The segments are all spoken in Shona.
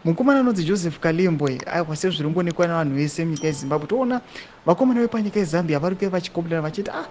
Mukomana anonzi Joseph Kalimbwe, aiwa, sezviri kungoonekwa nevanhu vese munyika yeZimbabwe, toona vakomana vepanyika yeZambia vari kuuya vachicomplaina vachiti, ah,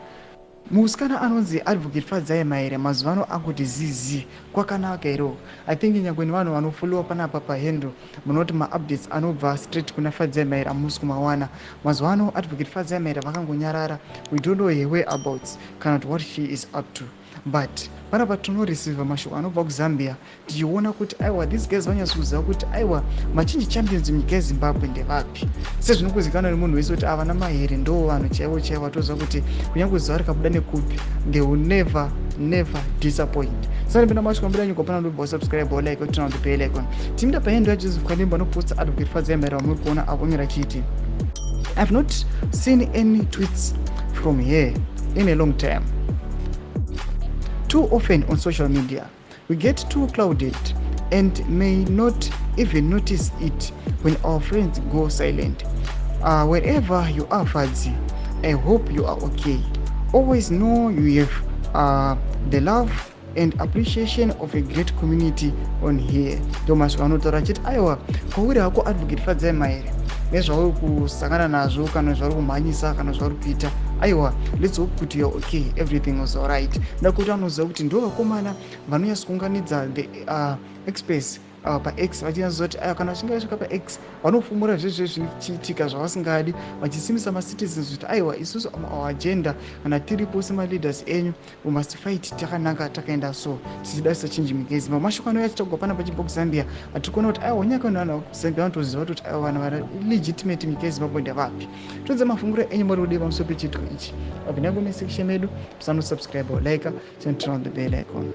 musikana anonzi Advocate Fadzai Mahere mazuva ano angoti zizi. Kwakanaka here? I think nyangwe nevanhu vanofollowa panapa pahandle, munoti maupdates anobva straight kuna Fadzai Mahere amusi kumawana. Mazuva ano Advocate Fadzai Mahere vakangonyarara. We don't know her whereabouts kana kuti what she is up to, but panapa tinoreceiva mashoko anobva kuZambia, tichiona kuti aiwa, these guys vanyatsokuziva kuti aiwa, machange champions munyika yeZimbabwe ndevapi. Sezvinokuzikanwa nemunhu wese kuti ava naMahere ndo vanhu chaivo chaivo vatoziva kuti kunyange zuva rikabuda nekupi, they will never, never disappoint. Sanipinda mashoko ambuda nyika pana, ndobva subscribe, like, turn on the bell icon. Timida pahandle yaJoseph Kalimbo anoposta Advocate Fadzai Mahere vamuri kuona apo onyora chiti, "I've not seen any tweets from here in a long time. Too often on social media we get too clouded and may not even notice it when our friends go silent. Wherever you are, Fadzi, I hope you are okay. Always know you have the love and appreciation of a great community on here." Ndo mashoko anotaura achiti, aiwa, kwauri hako Advocate Fadzai Mahere, nezvauri kusangana nazvo kana zvauri kumhanyisa kana zvauri kuita, aiwa, let's hope kuti you are okay, everything was alright. Ndakuti anoziva kuti ndo vakomana vanonyatsokuunganidza the express paX, vachinyazoziva kuti aiwa, kana vachinge vasvika paX vanofumura zvezve zvichiitika zvavasingadi, vachisimbisa macitizens kuti aiwa, isusu our agenda kana tiripo semaleaders enyu, we must fight takananga takaenda so tichida tisachinji munyika yeZimbabwe. Mashoko anouya achitagwa pana pachibva kuZambia, atiri kuona kuti aiwa, nyaka vanhu vakuZambia vanotoziva kuti aiwa, vanhu vari legitimate munyika yeZimbabwe ndevapi. Tonze mafunguro enyu muri kudii pamusoro pechiitiko ichi? Vapinda kucomment section medu, musanosubscribe, like, turn on the bell icon.